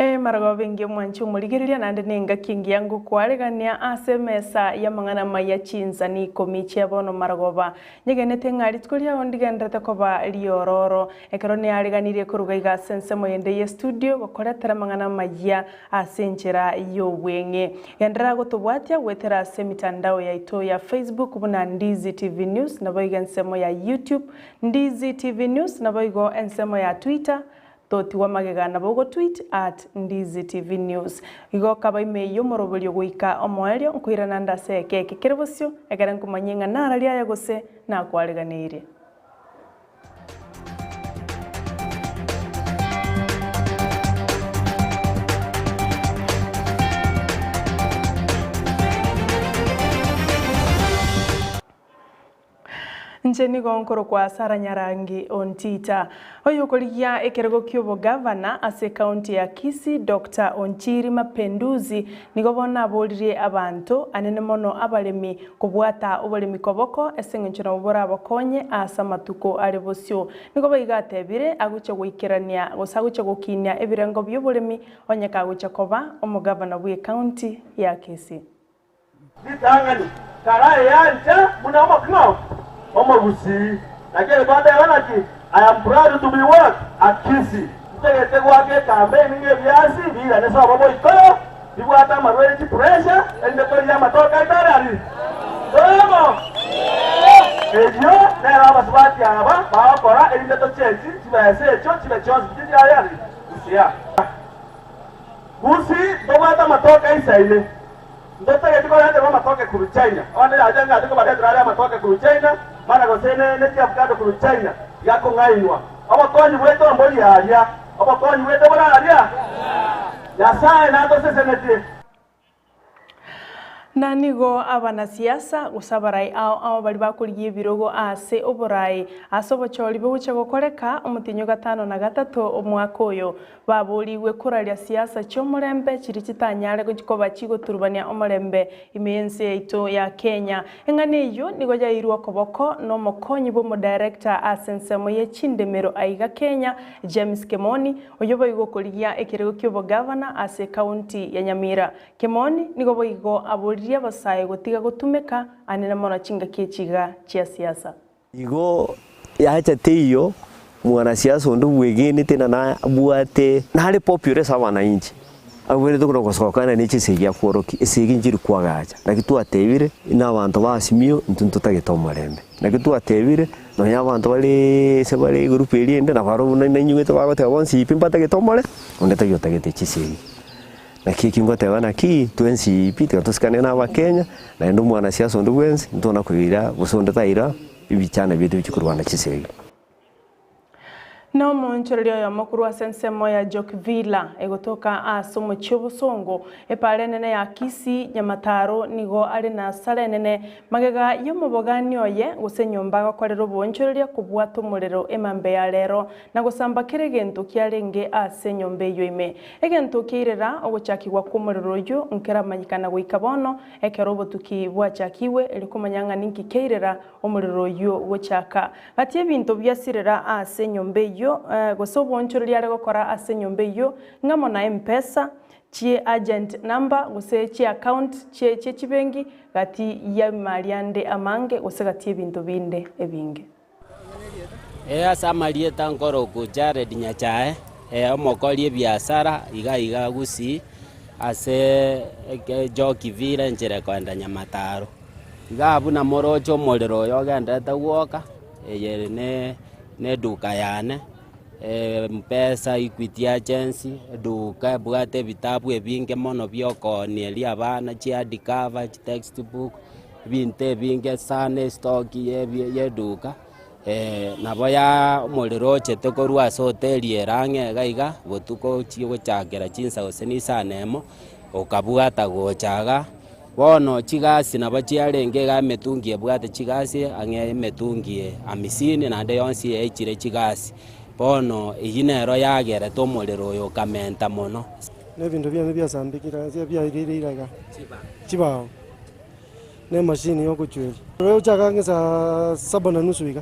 Emarogoba engiya omwanchi omorigereria naende nengaki engiya ngokwaregania ase emesa y'amang'ana amaya chinsani ikomi chia bono marogoba. Nyegenete ng'a rituko riao ndigenderete koba riororo. Ekero neareganirie koruga iga ase ensemo yende y'estudio gokoretera amang'ana amayia ase enchera y'obweng'e. Genderera gotobwatia goetera ase emitandao yaito ya Facebook buna Ndizi TV News naboigo ensemo ya YouTube Ndizi TV News naboigo ensemo ya Twitter Totigwa magega nabo ogotweet at Ndizi TV News. Igo kaba ime y'omoroberio goika omoerio nkoirana nde ase eke eke kere bosio, ekere nkomanyie ng'a nararie aya gose nakwareganeirie. Inche nigo nkorokwa Sarah Nyarangi Ontita. Oyokorigia ekerogo ki'obogavana ase ekaunti ya Kisii Doctor Onchiri Mapenduzi nigo bono aboririe abanto, anene mono abaremi, kobwata oboremi koboko ase eng'encho nabo borabakonye ase amatuko are bosio. Nigo boigo atebire agochia goikerania gose agochia gokinia ebirengo bi'oboremi onye kagochia koba omogavana bw'ekaunti ya Kisii. Ritang'ani, karaeanche buna omokristo omogusii. Naki ere twateba naki, I am proud to be what? A Kisii. Ntagete goaka ekampeini ng'a ebiasi biirane sobo boikoyo, bibwate amarwaire chipressure, erinde torie amatoke aito are aria. Toyomo! Eyio nero abasubati aba bagokora erinde tochenchi chibesa echio chibe chionsi pi chiare aria Gusii. Gusii ntobwate amatoke aisaine. Ntotageti korenterwa amatoke korwa China. Abande yacha ng'a tikobaretera are amatoke korwa China, mana gose ne chiavocado korwa China, tiga kong'ainwa. Obokonyi bwaito mbori aria, obokonyi bwaito bore aria. Nyasae natosesenetie. Na nigo abanasiasa gose abarai ao ao baria bakorigia ebirogo ase oborai ase obochori bogochia gokoreka omotienyi o gatano na gatato omwaka oyo, Baboorigwe koraria siasa chi'omorembe chiria chitanyare koba chigoturubania omorembe ime y'ense yaito ya Kenya. Eng'ana eyio nigo yairwe okoboko n'omokonyi bw'omodirector ase ensemo ye chindemero aiga Kenya, James Kemoni, oyio boigo okorigia ekerogo ki'obogavana ase ekaunti ya Nyamira. Kemoni nigo boigo aboririe abasae gotiga gotumeka anene mono chingaki echi iga chia siasa. Igo yacha teiyo mwanasiasa onde bwegenete na nabwate nare popular ase abananchi, abwenerete korwa gosokana ne chisegi akworokie esegi nchiri kwagacha. Naki twatebire na abanto ba Azimio intwe ntotagete omorembe. Naki twatebire nonya abanto bareee ase bare egroup eria ende nabarobwo na nainywete bagoteba bonsi pi mbatagete omore, onde taiyo otagete chisegi. Naki eki ngoteba naki, twensi pi tiga tosikane na abakenya, naende omwanasiasa onde bwensi ntona koira gose onde taira ebichana biaito bichie korwana chisegi. Na omoonchoreria oyomo korwa ase ensemo ya Jokvila, egotoka ase omochie obosongo, epaara enene ya Kisii, Nyamataro, nigo are nasara enene magega y'omobogani oye, gose enyomba agokorera oboonchoreria kobwata omorero emambia ya rero, na gosamba kera egento kiarenge ase enyomba eyio ime. Egento kiairera ogochakigwa kw'omorero oyio nkeramanyekana goika bono, ekero obotuki bwachakigwe, erio komanya ng'a ninki kiairera omorero oyio gochaka. Gati ebinto biasirera ase enyomba eyio, gose oboonchoreria are gokora ase enyomba eyio, ng'amo na M-Pesa, chie agent number, gose chie account chie chie chibenki, gati y'amari ande amange, gose gati y'ebinto binde ebinge. Ee ase amarieta nkorokwa Jared Nyachae, omokori ebiasara iga iga Gusii, ase Joki Villa enchera ekoenda Nyamataro. Iga abwo namoroche omorero oyo ogenderete gwoka, eye ne eduka yane, Mpesa, Equity Agency, eduka ebwate ebitabu ebinge mono bia okooneria abana, chihardcover, chitextbook. Ebinto ebinge sana estoki y'eduka, nabo ya omorero ochete korwa ase hoteli ere ang'e iga iga, botuko ochie gochakera chinsa gose na isano emo, okabwata gocha igaa. Bono chigasi nabo chiarenge igaa emetungi ebwate chigasi ang'e emetungi hamisini naende yonsi yaichire chigasi. Bono eyio nero yagerete omorero oyo okamenta mono. Na ebinto biane biasambekire ase biairire iga, chibao. Na emashini y'ogochweria. Gochaka ang'e saa saba na nusu iga,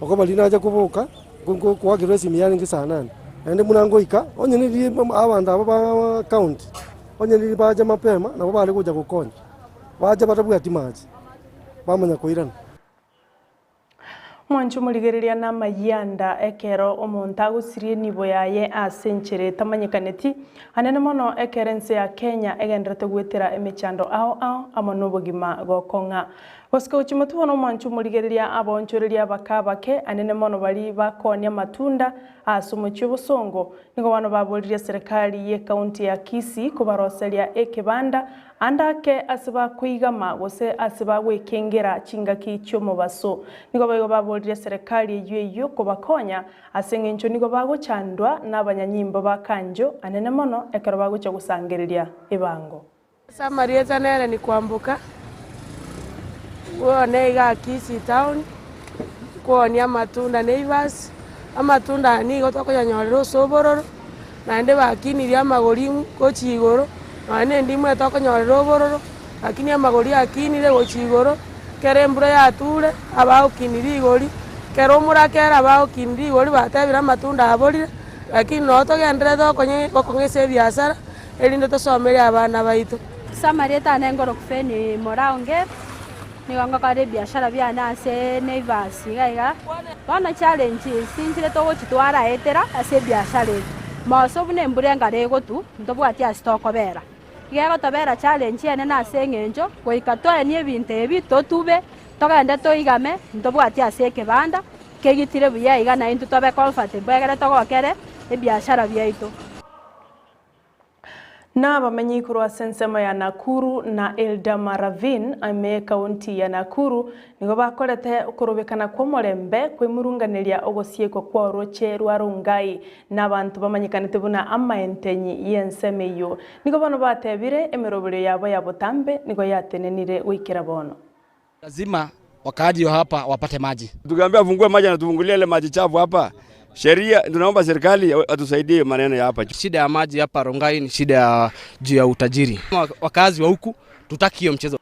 okoba riria nacha koboka, nko- nko koakerwa esimi yarenge saa nane. Naende buna ngoika, onye niri abanto aba ba county, onye niri bacha mapema, nabo bare gocha gokonya, bacha batabwati mache, bamanya koirana. Mwanche omorigereria namayianda ekero omonto agosiria enibo yaye ase enchera etamanyekaneti, anene mono ekero ense ya Kenya egendererete goetera emechando ao ao amo nobogima gokong'a. Gosika gochia motwe bono omwanche omorigereria abaonchoreria abake abake anene mono baria bakoonia amatunda ase omochie obosongo nigo bono baboririe eserekari y'ecounty ya Kisii kobaroseria ekebanda Ande ake ase bakoigama gose ase bagwekengera chingaki chi'omobaso. Nigo boigo baboririe eserekari eyio eyio kobakonya, ase engencho nigo bagochandwa nabanyanyimbo ba kanjo anene mono ekero bagochia gosangereria ebango. Ase amarieta nere nikwamboka, bwone igaa Kisii town, kwonia amatunda neighbours, amatunda aya nigo tokonyanyorera ase obororo. Naende bakinirie amagori gochia igoro, nonya na endimu etokonyorera obororo, lakini amagori akinire gochia igoro, ekero embura yature, abagokini rigori, ekero omorakera abagokini rigori batebire amatunda aborire, lakini noo togendererete gokonya gokong'esa ebiasara, erinde tosomerie abana baito. Ase amarieta ane ngoroku Fenny Moraonge, Nigo ngokora ebiashara biane ase Naivas iga iga. Bono challenges nchire togochitwaraetera ase ebiashara eye. Moso buna embura engare egotwa, ntobwati ase tokobera. Iga egotobera challenge enene ase eng'encho, goika toenie ebinto ebi, totube, togende toigame, ntobwati ase ekebanda, kegitire buya iga naintwe tobe comfortable egere togokere ebiashara biaito. Nabamenyi korwa ase ensemo ya Nakuru na Eldama Ravine ime ekaunti ya Nakuru nigo bakorete okorobekana kw'omorembe kwemurunganeria ogosiekwa kwa oroche rwa Rongai na abanto bamanyekanete buna amaentenyi y'ensemo eyio. Nigo bono batebire emeroberio yabo ya botambe nigo yatenenire goikera bono. Lazima wakaaji wa hapa wapate maji. Tukiambia afungue maji anatufungulia ile maji chafu hapa. Sheria tunaomba serikali atusaidie maneno ya hapa. Shida ya maji hapa Rongai ni shida ya juu ya utajiri. Wakazi wa huku tutaki hiyo mchezo.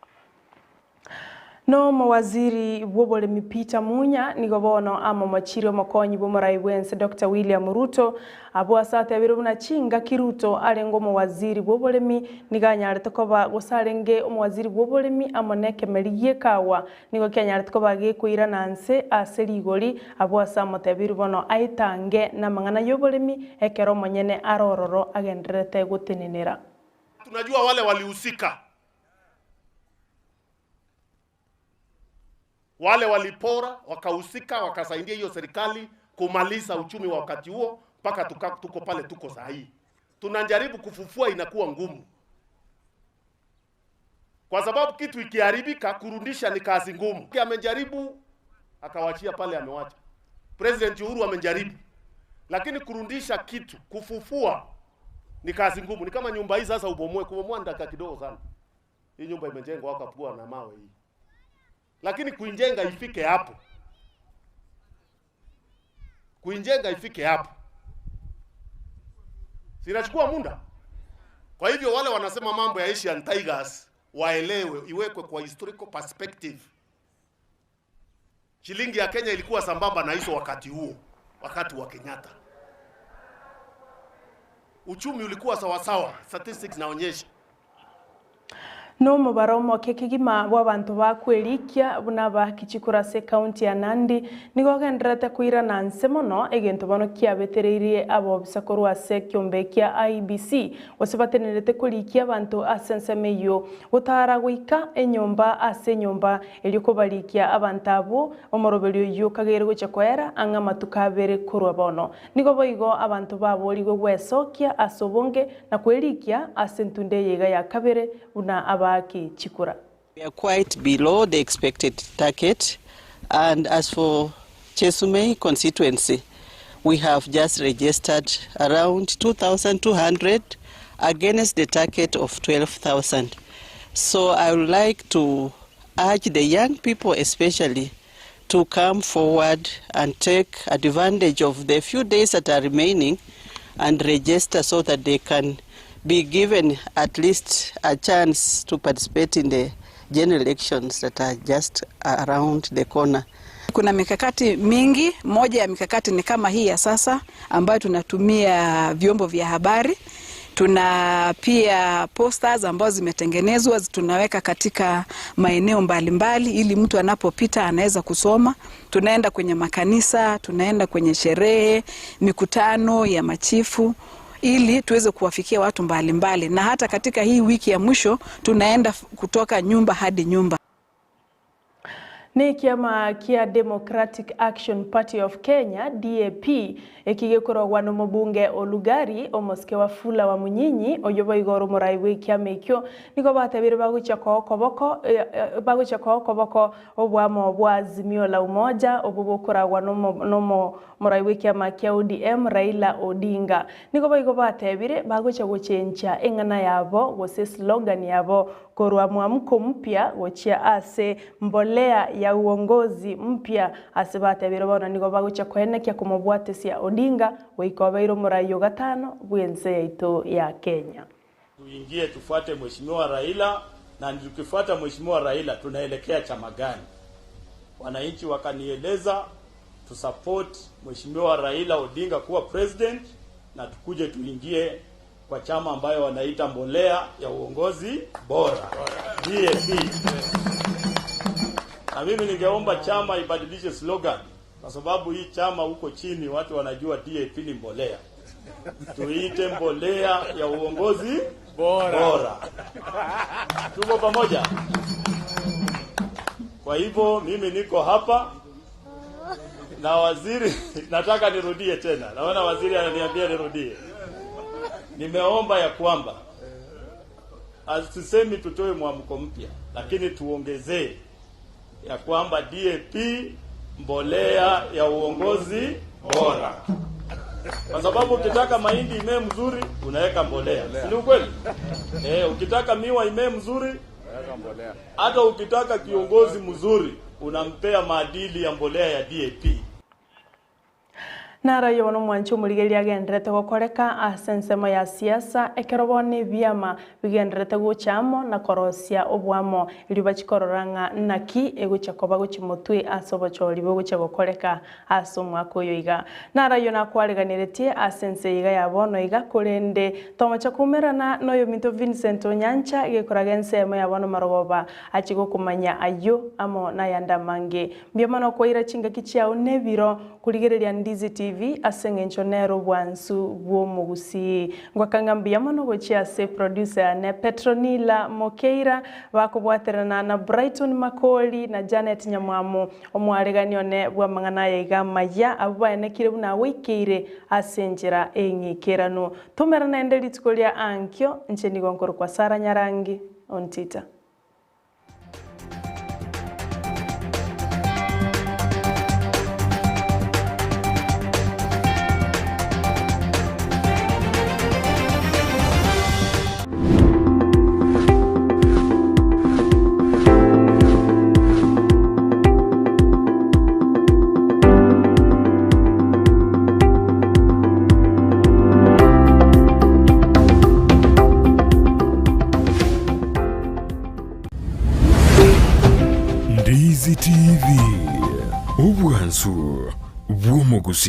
Nomowaziri bw'oboremi Peter Munya nigo bono amomochirie omokonyi bw'omorai bw'ense Doctor William Ruto Abwo ase atebire buna chingaki Ruto arenge omowaziri bw'oboremi nigo anyarete koba gose arenge omowaziri bw'oboremi amo nekemeri gi'ekawa nigo kianyarete koba gekoirana nse ase rigori abwo ase amotebirie bono aetange namang'ana y'oboremi ekero omonyene are ororo agendererete gotenenera. Tunajua wale walihusika. Wale walipora wakahusika wakasaidia hiyo serikali kumaliza uchumi wa wakati huo mpaka tuka, tuko pale tuko saa hii. Tunajaribu kufufua, inakuwa ngumu kwa sababu kitu ikiharibika kurudisha ni kazi ngumu. Amejaribu akawachia pale, amewacha. President Uhuru amejaribu, lakini kurudisha kitu, kufufua ni kazi ngumu. Ni kama nyumba hii sasa ubomoe, kubomoa ni dakika kidogo sana. Hii nyumba imejengwa hapa na mawe hii, lakini kuijenga ifike hapo, kuijenga ifike hapo sinachukua muda. Kwa hivyo wale wanasema mambo ya Asian Tigers waelewe, iwekwe kwa historical perspective. Shilingi ya Kenya ilikuwa sambamba na hizo wakati huo, wakati wa Kenyatta. Uchumi ulikuwa sawasawa, statistics naonyesha. Nomobaro omoke kegima bw'abanto bakwerikia buna abaaki chikura ase ekaunti ya Nandi nigo ogendererete koirana nse mono egento bono kiabetereirie abobisa korwa ase ekiombe kia IEBC gose batenerete korikia abanto ase ensemo eyio gotara goika enyomba ase enyomba erio kobarikia abanto abwo omoroberio oyio okageire gochia koera ang'e amatuko abere korwa bono. Nigo boigo abanto baboorigwe gwesokia ase obonge na kwerikia ase entunda eye iga ya kabere buna abaaki chikura. We are quite below the expected target and as for Chesumei constituency we have just registered around 2,200 against the target of 12,000. So I would like to urge the young people especially to come forward and take advantage of the few days that are remaining and register so that they can be given at least a chance to participate in the general elections that are just around the corner. Kuna mikakati mingi, moja ya mikakati ni kama hii ya sasa ambayo tunatumia vyombo vya habari. Tuna pia posters ambazo zimetengenezwa tunaweka katika maeneo mbalimbali ili mtu anapopita anaweza kusoma. Tunaenda kwenye makanisa, tunaenda kwenye sherehe, mikutano ya machifu ili tuweze kuwafikia watu mbalimbali mbali. Na hata katika hii wiki ya mwisho tunaenda kutoka nyumba hadi nyumba. Nĩ kĩama kĩa Democratic Action Party of Kenya DAP ekigĩkoragwa nĩ mũbunge Olugari omosike Wafula wa Munyinyi oyo boigo ore omorai bwa ekiama ekio nigo batebire bagochia koa okoboko bagochia koa okoboko obwamo bwa Azimio la Umoja obwo bokoragwa nomo morai bwa ekiama kia ODM Raila Odinga. Nigo boigo batebire bagochia gochencha eng'ana yabo gose slogan yabo korwa mwamko mpya gochia ase mbolea ya uongozi mpya ase batebire bono nigo bagochia koenekia komobwatesia Odinga goika obeire omorai ogatano bwa ense yaito ya Kenya. Tuingie tufuate Mheshimiwa Raila, na tukifuata Mheshimiwa Raila tunaelekea chama gani? Wananchi wakanieleza tusupport Mheshimiwa Raila Odinga kuwa president na tukuje tuingie kwa chama ambayo wanaita mbolea ya uongozi bora DAP. Na mimi ningeomba chama ibadilishe slogan, kwa sababu hii chama huko chini watu wanajua DAP ni mbolea. Tuite mbolea ya uongozi bora, bora. Tuko pamoja? Kwa hivyo mimi niko hapa na waziri nataka nirudie tena, naona waziri ananiambia nirudie. Nimeomba ya kwamba asisemi tutoe mwamko mpya, lakini tuongezee ya kwamba DAP mbolea ya uongozi bora, kwa sababu ukitaka mahindi imee mzuri unaweka mbolea, si ni ukweli? Eh, ukitaka miwa imee mzuri, hata ukitaka kiongozi mzuri unampea maadili ya mbolea ya DAP. Narayo bono omwanchi omorigereria agenderete gokoreka ase ensemo ya siasa ekero bono ebiama bigenderete gocha amo na korosia obwamo erio bachikorora ng'a naki egochia koba gochia motwe ase obochori bogochia gokoreka ase omwaka oyo iga. Narayo nakwareganeretie ase ense iga ya bono iga korende tomocha koumerana na oyominto Vincent Onyancha gekoraga ensemo ya bono marogoba achie gokomanya aywo amo na ayande amange. Mbuya mono kwaira chingaki chiao na ebiro korigereria Ndizi TV ase eng'encho nere obwansu bwa omogusii. Ngwakang'a mbuya mono gochia ase producer yane Petronila Mokeira bakobwaterana na Brighton Makori na Janet Nyamwamu omwaregani one bw'amang'ana aya iga amaya abwo baenekire buna agoikeire ase enchera eng'ikeranu. Tomera naende rituko ria ankio inche nigo nkorokwa Sarah Nyarangi Ontita. Ndizi TV, obwansu bw'omogusii.